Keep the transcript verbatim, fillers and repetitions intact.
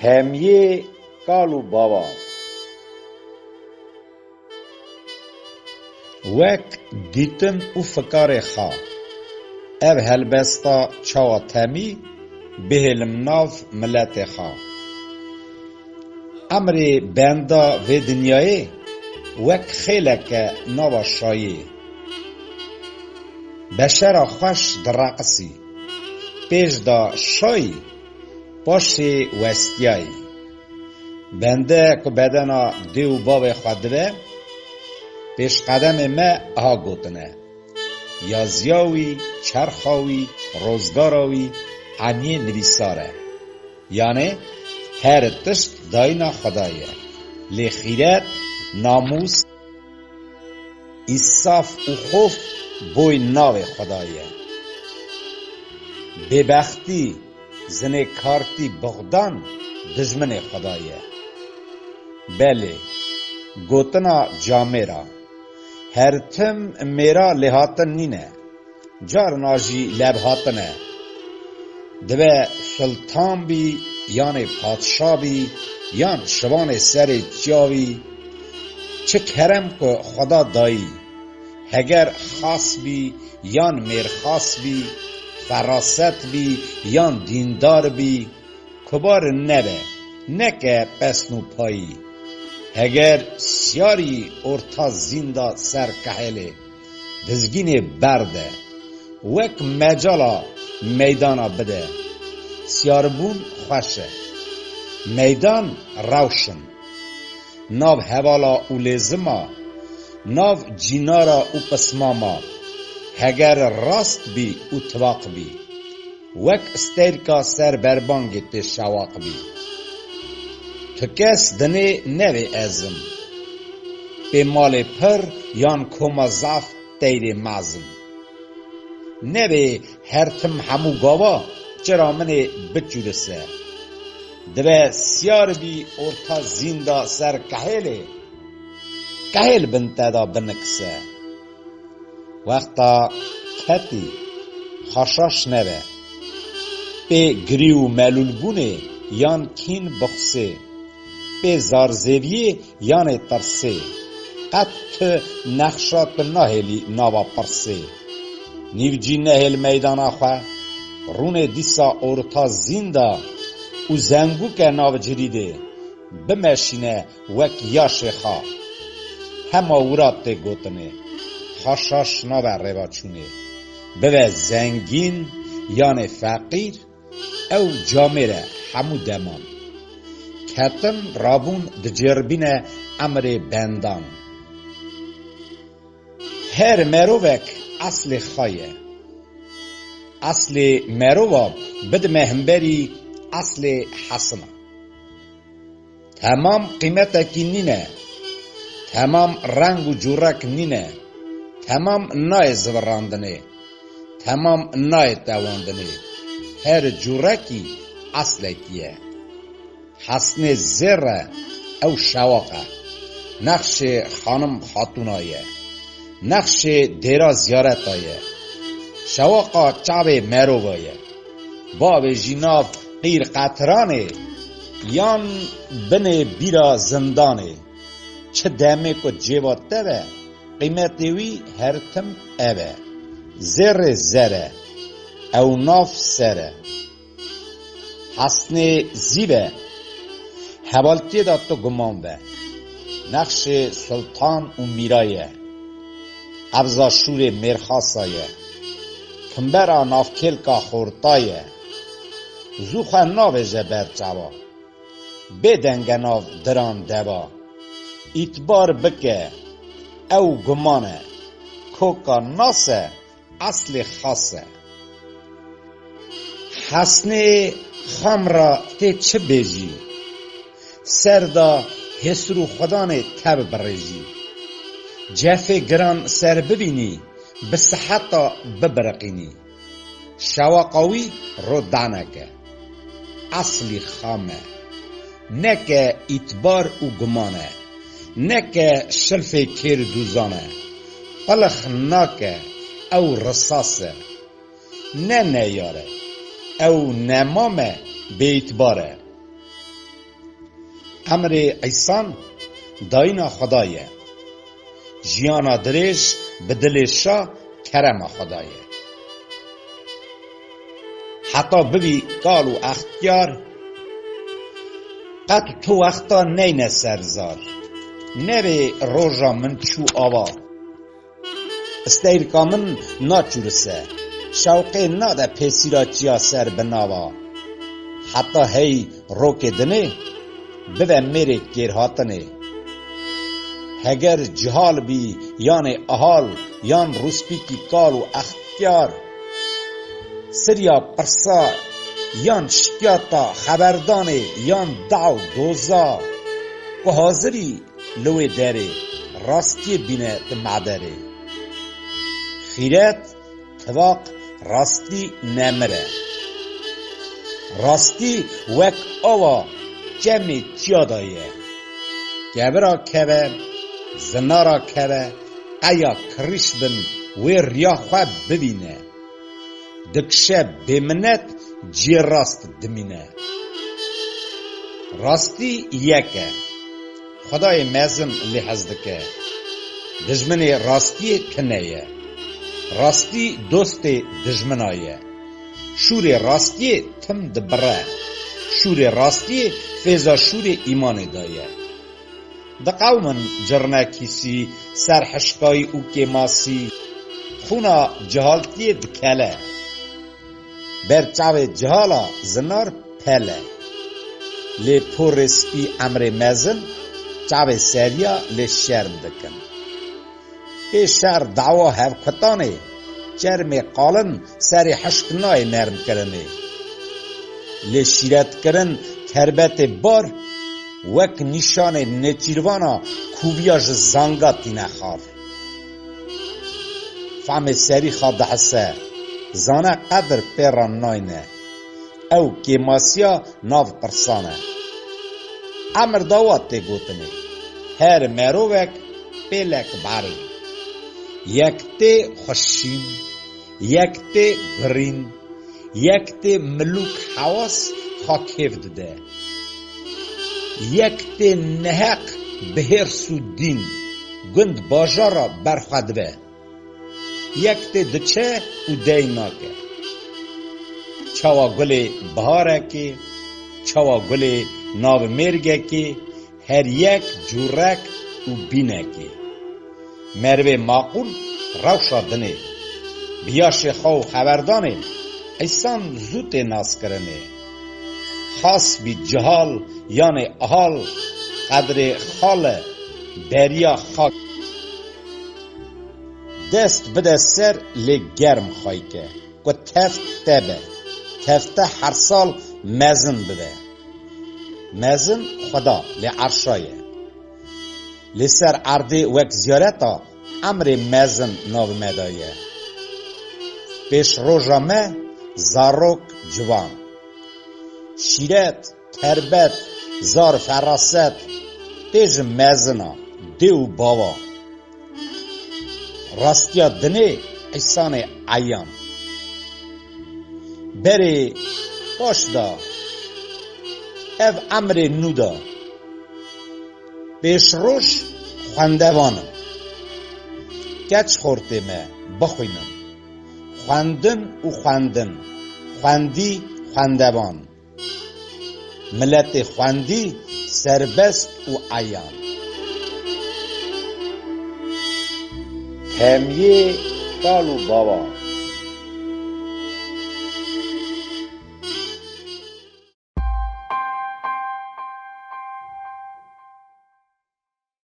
Temiyê kal û bavan. Wek dîtin û fikarê xwe, ev helbesta çawa temî bihêlim nav miletê xwe. Emrê benda vê dinyayê wek xêleke nava şayê. Beşera xweş direqisî, pêş de şayî, paşê westiyayî. Bende ku bedena dê û bavê xwe dibe, pêşqedemê me aha gotine: Yaziya wî, çerxa wî, rozgara wî eniyê nivîsar e. Yanê her tişt dayîna Xwedayê ye. Lê xîret, namûs, îsaf û xof boy navê Xwedayê ye. Bêbextî, zinêkartî, bixdan dijminê Xwedayê ye. Belê, gotina camêra, her tim mêra lêhatin nîne. Carna jî levhatin e. Dibe sultan bî, yanê padşa bî, yan şivanê serê çiya bî, çi kerem ku Xweda dayî, heger xas bî, yan mêrxas bî, feraset bî, yan dîndar bî, kubar nebe, neke pesn û payî. Heger siyarî orta zînda ser kehêlê, dizgînê berde, wek mecala meydana bide. Siyarbûn xweş e. Meydan rewşin. Nav hevala û lêzima, nav cînara û pismama, heger rast bî û tivaq bî. Wek steyrka ser berbangê tê şewaq bî. Tu kes dinê nevê ezim. Pê malê pir yan koma zaf teyrê mezin. Nevê her tim hemû gava çira min ê biçûrise. Dibe siyar bî orta zînda ser kehêlê. Kehêl bin te da binikise. Wexta ketî, xaşaş nebe. Pê girî û melûlbûnê yan kîn bixusê. Pê zarzêviyê yanê tirsê. Qet tu nexşa tu nahêlî nava pirsê. Nîvcî nehêl meydana xwe. Rûnê dîsa orta zînda û zengûke nav cirîdê. Bimeşîne wek yaşê xwe. Hema wira tê gotinê. Xaşaş nabe rêvaçûnê. Bibe zengîn yanê feqîr, ew camêr e hemû deman. Ketin rabûn dicêrbîne emrê bendan. Her merovek eslê xwe ye. Eslê merova bidime himberî eslê hesina. Temam qîmetekî nîne, temam reng û cûrek nîne, temam nayê zivirandinê, temam nayê tewandinê. Her cûrekî eslekî ye. Hesnê zêr e, ew şewaq e. Nexşê xanim xatûna ye. Nexşê dêra ziyareta ye. Şewaqa çavê merova ye. Bavê jî nav qîr qetiranê, yan binê bîra zindanê. Çi demê ku cêva te ve, qîmetê wî her tim ev e. Zêrê zer e, ew nav ser e. Hesnê zîv e, hevaltiyê de tu guman be. Nexşê sultan û mîra ye. Qebza şûrê mêrxasa ye. Kimbera navkêlka xorta ye. Zû xwe navêje ber çava. Bêdenge nav diran deva. Îtbar bike, ew guman e. Koka nas e, eslê xas e. Hesnê xam ra tê çi bêjî? Ser da hêsir û xwedanê tev birêjî. Cefê giran ser bibînî, bi siheta bibiriqînî. Şewaqa wî rodanek e. Eslî xam e. Neke îtbar û guman e. Neke şilfê kêr dûzan e. Qilix nake, ew risas e. Ne neyar e. Ew nemam e, bêîtbar e. Emrê Îsan dayîna Xwedayê ye. Jiyana dirêj bi dilê şa kerema Xwedayê ye. Heta bibî kal û extiyar, qet tu wexta neyne ser zar. Nebê roja min çû ava. Steyrka min naçûrise, şewqê nade pêsîra çiya ser bi nava. Heta hey rokê dinê, bibe mêrê kêrhatinê. Heger cihal bî, yanê ahal, yan rûspîkî kal û extiyar, siriya pirsa, yan şikiyata xeberdanê, yan daw doza, ku hazirî li wê derê, rastiyê bîne di maderê. Xîret, tivaq, rastî nemir e. Rastî wek ava çemê çiya de ye. Kevira keve, zinara keve, qeya kirîş bin wê riya xwe bibîne. Dikişe bêminet ciyê rast dimîne. Rastî yek e. Xwedayê mezin lê hez dike. Dijminê rastiyê tine ye. Rastî dostê dijmina ye. Şûrê rastiyê tim dibire. Şûrê rastiyê fêza şûrê îmanê de ye. Diqewmin cirnekîsî, serhişkayî û kêmasî, xûna cihaltiyê dikele. Ber çavê cihala zinar pel e. Lê porê spî emrê mezin, çavê seriya lê şerm dikin. Pê şer dawa hevkutanê, çermê qalin serê hişk nayê nermkirinê. Lê şîretkirin terbetê bar, wek nîşanê nêçîrvana kûviya ji zanga tîne xar. Famê serî xwe dihise, zane qedir pê re nayne. Ew kêmasiya nav pirsan e. Emir dawa tê gotinê. Her merovek pêlek barê. Yek tê xweşîn, yek tê birîn, yek tê milûk hewas xwe kêf dide. Yek tê neheq bi hêrs û dîn gund bajara berxwe dibe. Yek tê diçe û dey nake. Çawa gulê biharekê, çawa gulê navmêrgekê, her yek cûrek û bînekê. Merivê maqûl rewşa dinê. Bi yaşê xwe û xeberdanê, îsan zû tê naskirinê. Xas bî cihal, yanê ahal, qedrê xal e, beriya xak. Dest bide ser lê germ xayke, ku teft te be, tefte her sal mezin bibe. Mezin Xweda lê erşa ye. Lê ser erdê wek ziyareta emrê mezin nav me de ye. Pêş roja me zarok ciwan. Şîret, terbet, zar feraset, tê ji mezina, dê û bava. Rastiya dinê îsanê eyan. Berê paş da, ev emrê nû da. Pêşroj xwendevan in. Keç xortê me, bixwînin. Xwendin û xwendin. Xwendî, xwendevan. Miletê xwendî, serbest û eyan. Temiyê kal û bava.